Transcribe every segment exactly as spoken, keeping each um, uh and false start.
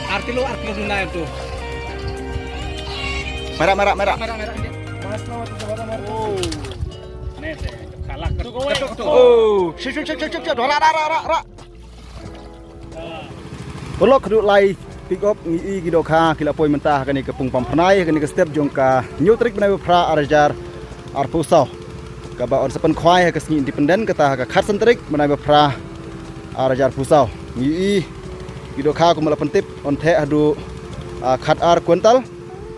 Ar kilo, ar kilo duna itu. Merah, merah, merah. Merah, merah. Oh. Nete, kalak. Ketuk, ketuk. Oh. Shit, shit, shit, shit, shit. Rak, rak, rak, rak, rak. Paralok, khadduh lai pick up ngi i ki dohkha ki la poi mynta ha kane ka pung Pamphyrnai, ha kane ka step jong ka hynñiew tarik bnai ba phra ar hajar arphew saw. Kaba yn sa pynkhwai ha ka sngi Independent, kata ha ka khatsan tarik bnai ba phra ar hajar arphew saw. Ngi i ki dohkha kumba la pyntip, yn theh haduh, ah, khat ar kwintal.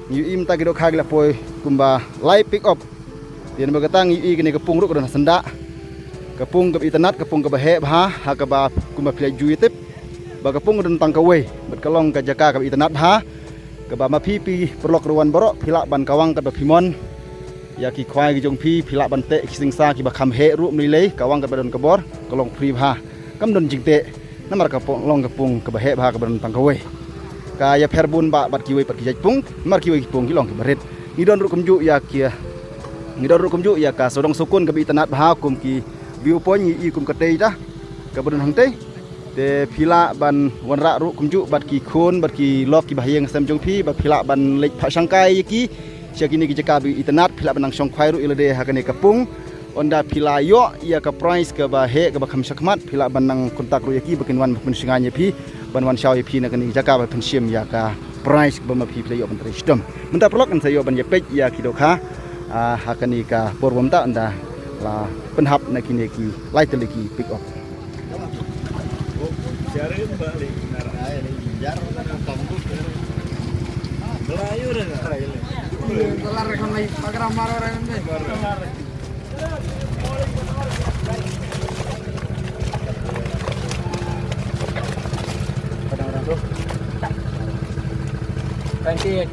Ngi i mynta ki dohkha ki la poi kumba lai pick up. Te namar kata ngi i kane ka pung ruh ka don ha syndah. Ka pung kaba itynnad, ka pung kaba heh bha, ha kaba kumba phi la ju ïatip ba ka pung ka don tang kawei, bad ka long ka jaka kaba itynnad bha. Kaba ma phi, phi paralok ruh wan baroh, phi lah ban kawang katba phi mon ïa ki khwai ki jong phi, phi lah ban teh ki singsa kiba kham heh ruh, ym lei lei, kawang katba don ka bor, ka long free bha. Kam don jingteh. Namar ka pung, long ka pung kaba heh bha, kaba don tang kawei. Ka ïapher bun bah bad kiwei pat ki jait pung, namar kiwei ki pung ki long kiba rit. Ngi don ruh kumjuh ïa ki, ngi don ruh kumjuh ïa ka sawdong sawkun kaba itynnad bha kum ki view point, ngi i kum ka tei ta kaba don hangtei. Te phi lah ban wanrah ruh kumjuh bad ki khun bad ki lok kiba ha ïing ha sem jong phi, ba phi lah ban leit phah shangkai ïa ki sha kine ki jaka ba itynnad, phi lah ban nang shong khwai ruh ïa lade ha kane ka pung. Ynda phi la ïoh ïa ka prize kaba heh, kaba kham shakhmat, phi lah ban nang contact ruh ïa ki ba kin wan ban pynshngaiñ ïa phi, ban wan shaw ïa phi na kane ka jaka ba pynshim ïa ka prize kaba ma phi phi la ïoh ban trei shitom. Mynta paralok, ngin sa ïoh ban ïa peit ïa ki dohkha, ah, ha kane ka por ba mynta ynda la pynhap na kine ki lai tylli ki pick up. Twenty eight.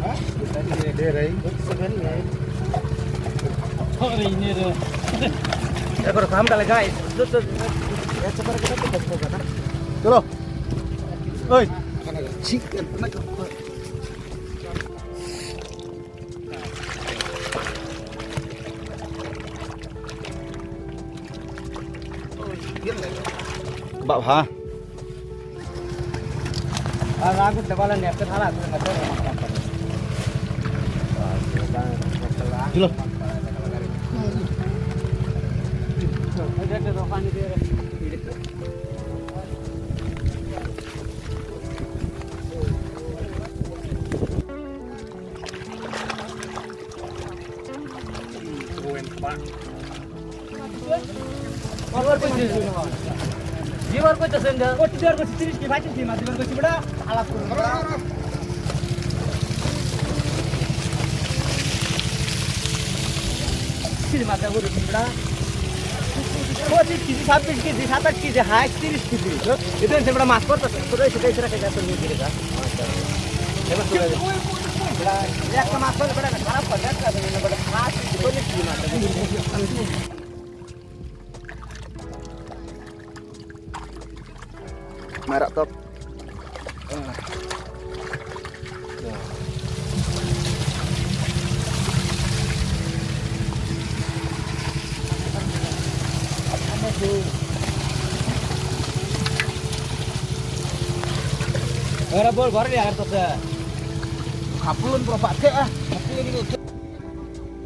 Hah? Twenty eight. Deh, Rai. Sorry, ini deh. Eh, baru paham dah, guys. Terus, terus. Ya, sabar kita tuh, sabar, sabar. Dulu. Oi. Cik, kena ke. Bak ha. Dilo. পঁচিশ কেজি, ছাব্বিশ কেজি, সাতাশ কেজি, হায়েস্ট তিরিশ কেজি। এটা হচ্ছে আমরা মাছ পড়তেছে, ছোট ছোট ছোট ছোট ছোট ছোট। Marah top. Ora bol gor ya, harus ada. Kapulun pura pakai ah. Kapulun itu.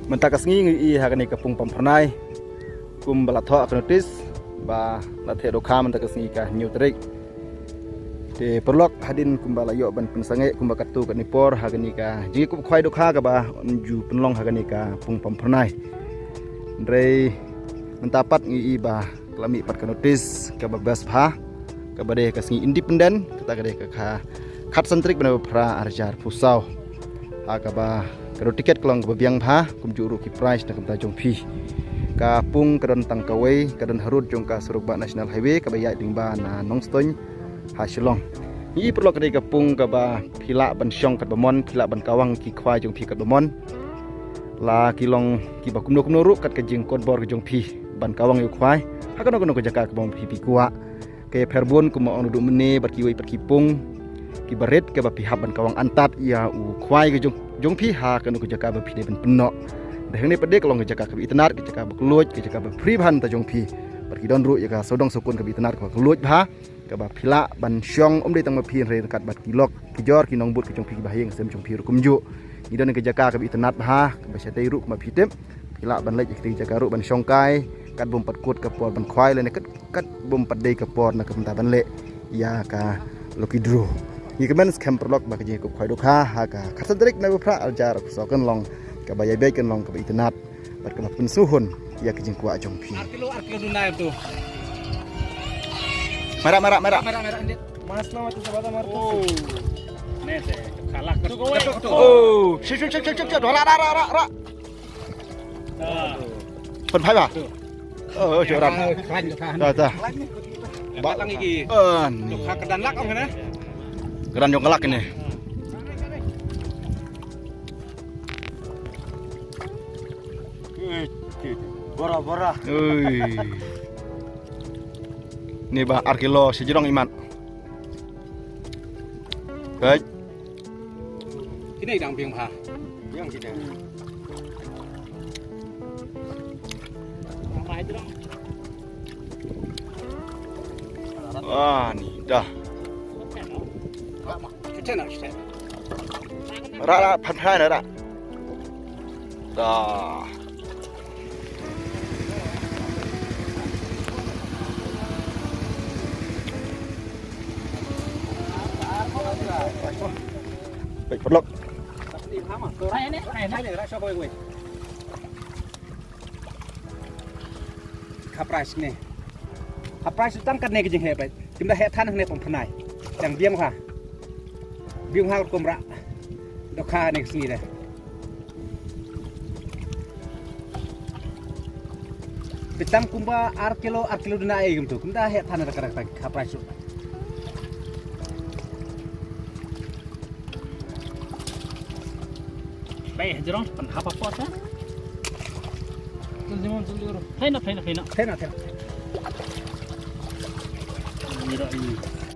Mynta ka sngi ngi i ha kane ka pung Pamphyrnai, kumba la thoh ha ka notis ba la theh dohkha mynta ka sngi ka hynñiew tarik. Te paralok, hadien kumba la ïoh ban pynsangeh kumba katto katne por ha kane ka jingïakup khwai dohkha kaba yn ju pynlong ha kane ka pung Pamphyrnai. Hynrei mynta pat ngi i ba ka la mih pat ka notis kaba best bha, kaba dei ka sngi Independent, kata ka dei ka kha khatsan tarik bnai ba phra ar hajar arphew saw. Ha kaba ka dor tiket ka long kaba biang bha, kumjuh ruh ki prize na ka bynta jong phi. Ka pung ka don tang kawei, ka don harud jong ka surok bah National Highway kaba ïaid lyngba na Nongstoiñ ha Shillong. Ngi i paralok, ka dei ka pung kaba phi lah ban shong katba mon, phi lah ban kawang ki khwai jong phi katba mon. La ki long kiba kumno kumno ruh kat ka jingkotbor ka jong phi ban kawang ïa u khwai ha kano kano ka jaka kaba phi phi kwah. Ka ïapher bun kumba ong u Duh Mynne bad kiwei pat ki pung kiba rit kaba phi hap ban kawang antad ïa u khwai ka jong, jong phi ha kano ka jaka ba phi dei ban pynnoh. Te hangne pat dei ka long ka jaka kaba itynnad, ka jaka ba kylluid, ka jaka ba free bha na ka bynta jong phi. Bad ki don ruh ïa ka sawdong sawkun kaba itynnad kaba kylluid bha. Kaba phi lah ban shong ym dei tang ma phi, hynrei ryngkat bad ki lok ki jor ki nongbud ki jong phi, kiba ha ïing ha sem jong phi ruh kumjuh. Ngi don ha ka jaka kaba itynnad bha, kaba shatei ruh kumba phi tip. Phi lah ban leit ha katei ka jaka ruh ban shong kai, kat bym pat kut ka por ban khwai lane kat, kat bym pat dei ka por na ka bynta ban leh ïa ka lucky draw. Ngi kmen skhem paralok ba ka jingïakup khwai dohkha ha ka khatsan tarik Naiwieng Phra arhajar arphew saw kan long kaba ïaibeit, kan long kaba itynnad bad kaba pynsngewhun ïa ka jingkwah jong phi. Ar kilo, ar kilo duna ïa tu. Mera, mera, mera. Mera, mera, ndit. Mas nama tu sabata mar tu. Oh. Nete, kalak tu. Oh, shit, shit, shit, shit, shit. Ra, ra, ra, ra, ra. Ah. Pynphai ba? Tu. Oh, oh, shit, ran. Klan tu kan. Dah, dah. Ba tang iki. Ah, ni. Tu ka kedan lak ong ne. Kedan jong ka lak ne. Bora, bora. Ui. Ni ba ar kilo sejrong imat. Baik. Kine dang biang bha. Biang kita. Wah, ni dah. Kita nak, kita. Ra, ra, phan, phan, ra. Dah. Baik, paralok. Ka prize ne. Ka prize tang katne ka jingheh bad. Kim da heh than hangne pom pynai. Dang biang ha. Biang ha kum ra. Dohkha ne ka sngi de. Bitam kumba ar kilo, ar kilo duna ai gum tu. Kim da heh than da ka, ka prize. Bai, jrong, pan hapa pot, ha? Tul jimon, tul jimon. Phaina, phaina, phaina. Phaina, phaina. Ni ro ini.